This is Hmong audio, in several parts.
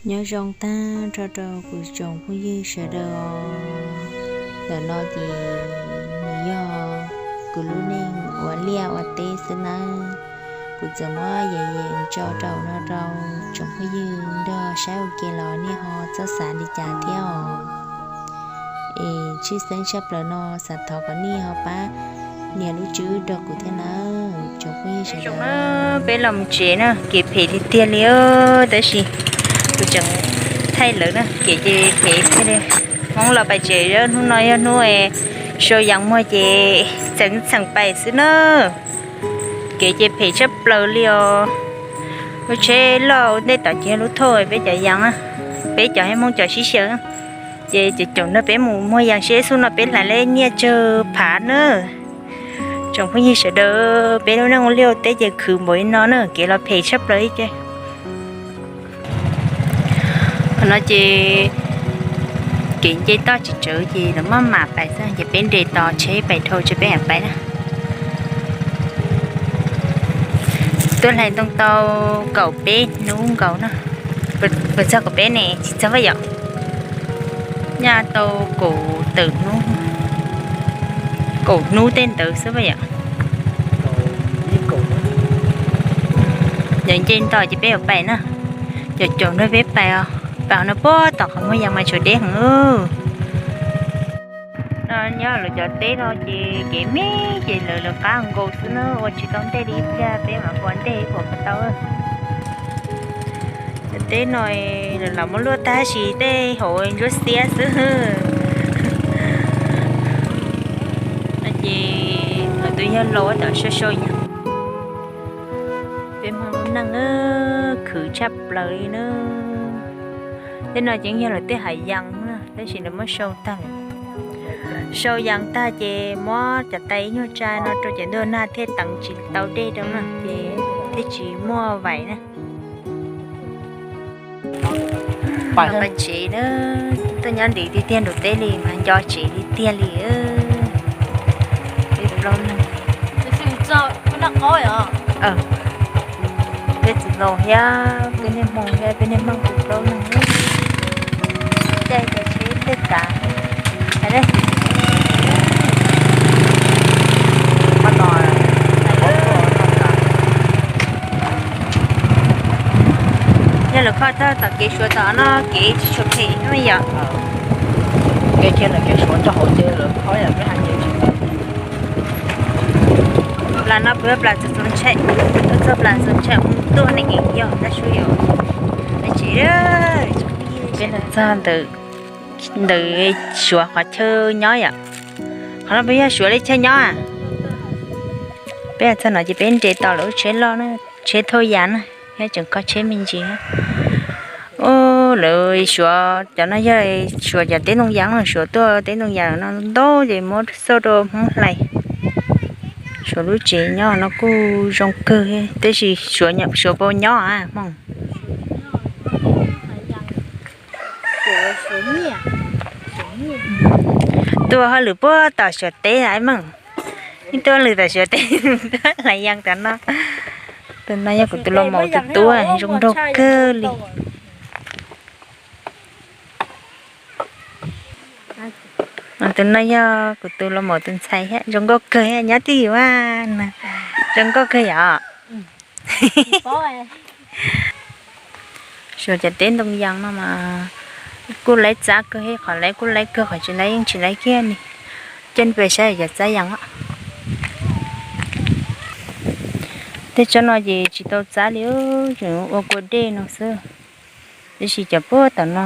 Nyob zoo tag nrho rau kuv tsoom phooj ywg sawv daws os. Ntawm no ces nws yog kuv lub neej ua liaj ua teb xwb nawb. Kuv txawm muab yees yees tso rau no rau tsoom phooj ywg nrog saib ua ke los nej ho txhob xav li cas thiab os. Es tshwj xeeb tshaj plaws no xav thov kom nej ho pab nias lub tswb rau kuv thiab nawb tsoom phooj ywg sawv daws. Peb los mus tsev na, kev phem tiag tiag li, tab sis kuv tseem thaij lawv na, kev ces phem tiag li. Hmoob los pais tsev, hnub no yog hnub sau yas muag ces txheem txheem pais xwb na. Kev ces phem tshaj plaws li os. Lub tsheb loj ua ntej tod ces yog lub thoj peb cov yas, peb cov Hmoob cov sib xyaw. Ces caum caum nrog peb mus muag yas seb xub no peb hlais li nyiaj tsawg phav na. Tsoom phooj ywg sawv daws, peb lub neej ua liaj ua teb ces khwv npaum li no na, kev los phem tshaj plaws li ces. Qhov no ces kev nce toj tsis tsawv ces lawv maj mam pais xwb ces peb nres tos tsheb pais dhau tso peb mam pais na. Tuaj hlais ntoo tau kaum peb hnub nkaus na. Puas txog kaum peb ne? Tsis txog yom. Nyaj tau kaum tawm hnub, kaum hnub tej ntawd xwb yom. Yog nce ntawd ces peb yuav pais na. Caum caum nrog peb pais os. Pais no puag tom qhov muag yas mas tshuav deb heev. No nyob lawv cov teb no ces kev me ces lawv lawv qab nkaus xwb na, ua tsis tau ntej li ib pliag, peb mam ua ntej ib puas puas tau. Cov teb no lawv los muab luaj tag sis tej hauv ntsuab xiab xwb. No ces lawv twb yog los tom sau sau yas. Peb Hmoob lub neej khwv tshaj plaws li na. Tej no ces yog lawv tej hav yas na, tab sis lawv muab sau tag. Sau yas tag ces muab cov tais ib nyuag tsa no rau cov ntuag nag thiaj teev tsis tau dej rau na, ces thiaj tsis muaj vais na. Pais tsev na, tuaj nyob ntev tiag tiag nraum teb li mas nco tsev li tiag li. Peb plaub leeg, peb txiv laus thiab peb niag hmoob thiab peb niag hmoob peb plaub leeg. Caij cov tsheb tej tas. Yog lawv kho txog tom kev suav tom no kev tsis tshua phem yom. Kev kiag lawv kev suav rau hauv ces lawv kho yam peb hais ces tsis phem. Plas no pw plas txoos txoos ntshai, txog plas txoos ntshai mus tuaj ne es yog tab sis yog peb tsev. Peb txog ntawm suav qhov chaw nyob yom. Qhov no peb yog suav li chaw nyob. Peb txog no ces peb nres tos lawv lub tsheb loj na, tsheb thauj yas na, thiab tseem kho tsheb me ntsis. Lawv suav cov no yog suav cov teb ntoo yas no, suav tuaj teb ntoo yas no ntau ces muab xauj rau Hmoob hlais. Suav lub tsev nyob no kuj zoo kawg, tab sis suav pab nyob a Hmoob. Tuaj hauj lwm puag tom suav teb a Hmoob. Yeej tuaj hauj lwm tom suav teb, tuaj hlais yas tom no. Tus no yog kuv tus laus maum tus tub, zoo nraug kawg li. Tus no yog kuv tus laus maum tus ntxhais thiab, zoo nkauj kawg thiab, nyob twj ywm a. Zoo nkauj kawg yom. Suav cov teb ntoo yas no mas kuj laib txab kawg, qhov laib kuj laib kawg, qhov tsis laib yeej tsis laib kiag li. Coj nej pais saib cov txab yas. Tej tsob no ces tsis tau txab li, tseem ua kua dej no xwb. Tab sis cov puag tom no,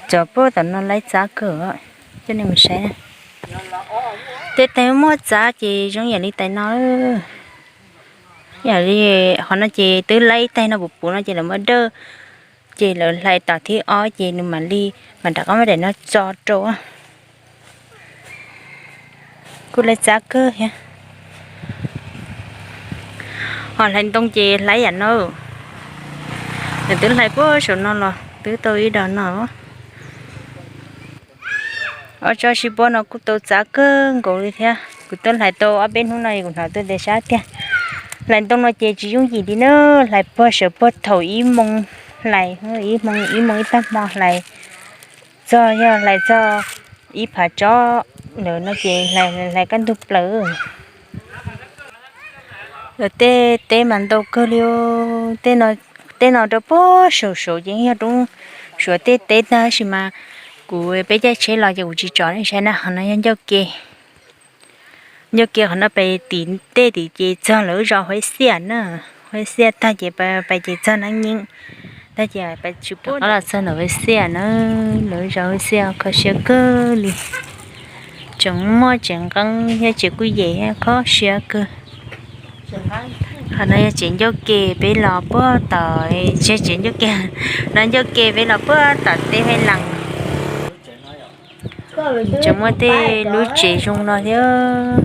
cov puag tom no laib txab kawg. Coj nej mus saib, tej tais muaj txab ces zoo yam li tais no. Yam li qhov no ces twb laib ib tais no puv puv no ces lawv muab dawj, ces lawv hlais tom thib ob ces nws mam li mam rov qab muab daim no tso rau. Kuj laib txab kawg thiab. Ho hlais ntoo ces hlais yam no. Nws twb hlais puag saum no los twb tau ib dos no. Ob tsob sib puab no kuj tau txav kawg nkaus li thiab. Kuv twb hlais tau ob peb hnub no kuv hnov tuaj tias sab tiag. Hlais ntoo no ces tsis yooj yim li na, hlais puag sawv puag thaum ib moos Hlais ib hmo ib tag hmo hlais txog, yog hlais txog ib phav tsob lawm no ces hlais kaj ntug plaws. Tej teb mas ntau kawg li. Tej no rau puag saum saud ces yog roob Suav tej teb tag tab sis mas kuv peb caij tsheb los ces kuv tsis tsom nej saib na. Qhov no yog ncauj ke. Ncauj ke qhov no pais tim tej tim ces txog lawv zos Huaib Xiaj na. Huaib Xiaj tag ces pais ces txog Neeb Nyeeb, tag ces pais tsis pub qab los txog ntawm Huaib Xiaj na. Lawv zos Huaib Xiaj kho siab kawg li. Tseem muaj tsev nqeeb thiab tsev kuj yem kho siab kawg. Qhov no yog tsev ncauj ke peb los puag tom, tsev ncauj ke, no ncauj ke peb los puag tom teb Huaib Lees. Tseem muaj tej lub tsev zoo no thiab.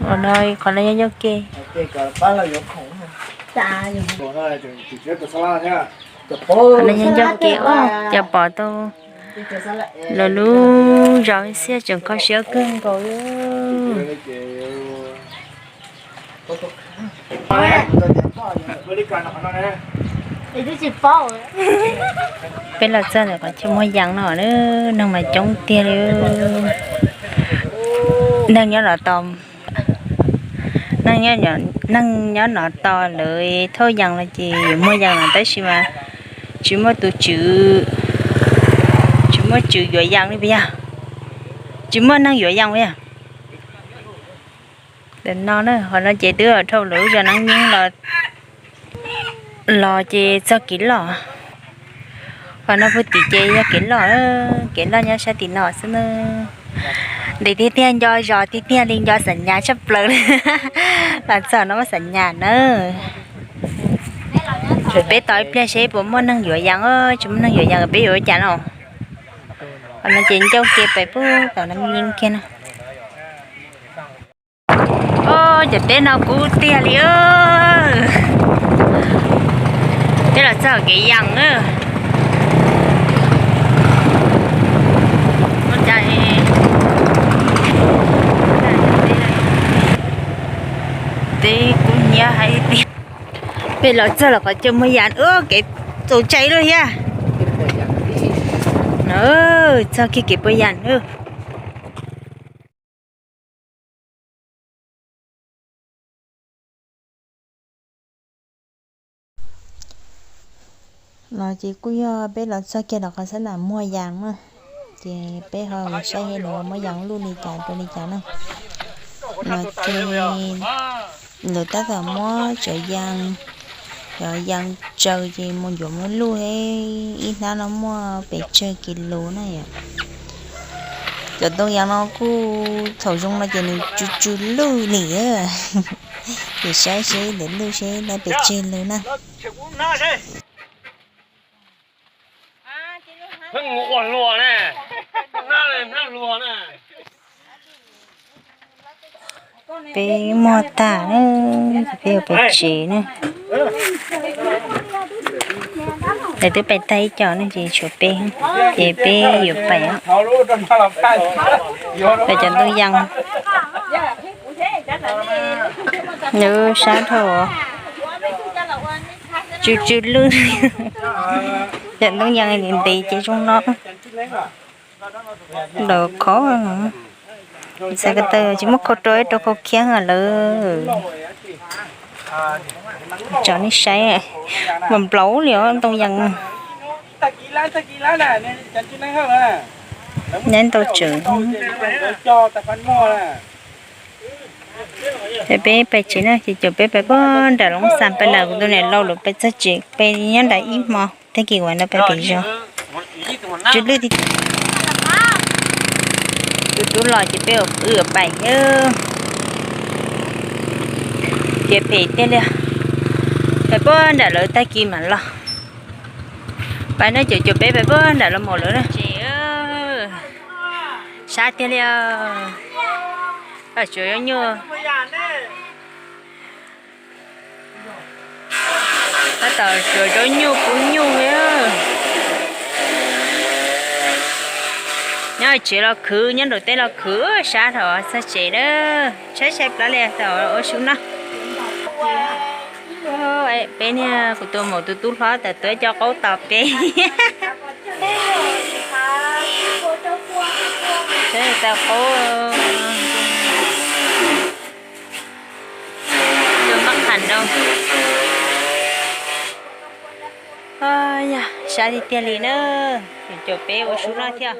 Qhov no yog ncauj ke. Qhov no yog ncauj ke, cov pom tau lawv lub zos Huaib Xiaj tseem kho siab kawg nkaus li. Peb los txog ntawm qhov chaw muag yas no, neeg mas coob tiag li. Neeg nyob no tos, neeg nyob no tos lawv thauj yas los ces yuav muag yas no tab sis mas tsis muaj tus tswv, tsis muaj tswv yuav yas li puas yog? Tsis muaj neeg yuav yas puas yog? Ntawm no na, qhov no ces twb dhau lawm, zos Neeb Nyeeb los, los ces txog kev loj. Qhov no puag tim ces yog kev loj, kev loj nyob sab tim no xwb na. Ntev tiag tiag, nco zos tiag tiag li, nco Xam Nyas tshaj plaws li. Los txog no muaj Xam Nyas na. Peb tos ib pliag seb puas muaj neeg yuav yas, tsis muaj neeg yuav yas peb yuav ua cas no. Qhov no ces ncauj ke pais puag tom Neeb Nyeeb kiag na. Cov teb no kub tiag li. Peb los txog kev yas na. Teb kub hnyiab hais tias peb los txog los qhov chaw muag yas, kev txaus ntshai lawm thiab. Txog kiag kev puag yas. No ces kuj yog peb los txog kiag rau qhov xab nam muag yas na, ces peb ho mus saib seb lawv muab yas luj li cas rau li cas na. No ces lawv tab tom muab cov yas, cov yas tsaws ces mus yuav muab luj, ib hnab no muaj pes tsawg kis lus na yom. Cov ntoo yas no kuj thaum zoo no ces nws tsw tsw luj li. Ces saib seb lawv luj seb nws pes tsawg lus na. Peb muag tag na, peb yuav pais tsev na. Lawv twb pais tag ib co ne ces tshuav peb, ces peb yuav pais. Lawv cov ntoo yas, lawv sab dhau, tsw tsw lwj. Cov ntoo yas ntev ntev ces zoo no. Lawv khov, xav ko taw tsis muab khau rau, rau khau khiab lawm. Tso nej saib, nplaum nplaum li os ntoo yas. Nyob ntau tsawv. Ces peb pais tsev na, ces caum peb pais puag nram Loob Xas pais nram kuv tus niam laus lawv pais txog tsev, peb nyob nram ib hmo, tag kis uas no pais pem zos. Tsw lwj tiag. Tus tub los ces peb ua pais, ces phem tiag li. Pais puag nram lawv tag kis mam los. Pais no caum caum peb pais puag nram lawv mus lawm na. Ces sab tiag li. Tsuav zaub nyuj. Tab tom tsuav zaub nyuj pub nyuj li. Tsev los khwv, nyob nraum teb los khwv, sab thaum txog tsev na. Saib saib plab li tau ua su noj. Peb niag kuv tus maum tus tub hlob tawm tuaj coj qaub tos peb. Saib tau qaub, coj mab qham rau. Yog sab tiag tiag li na. Caum peb ua su noj thiab.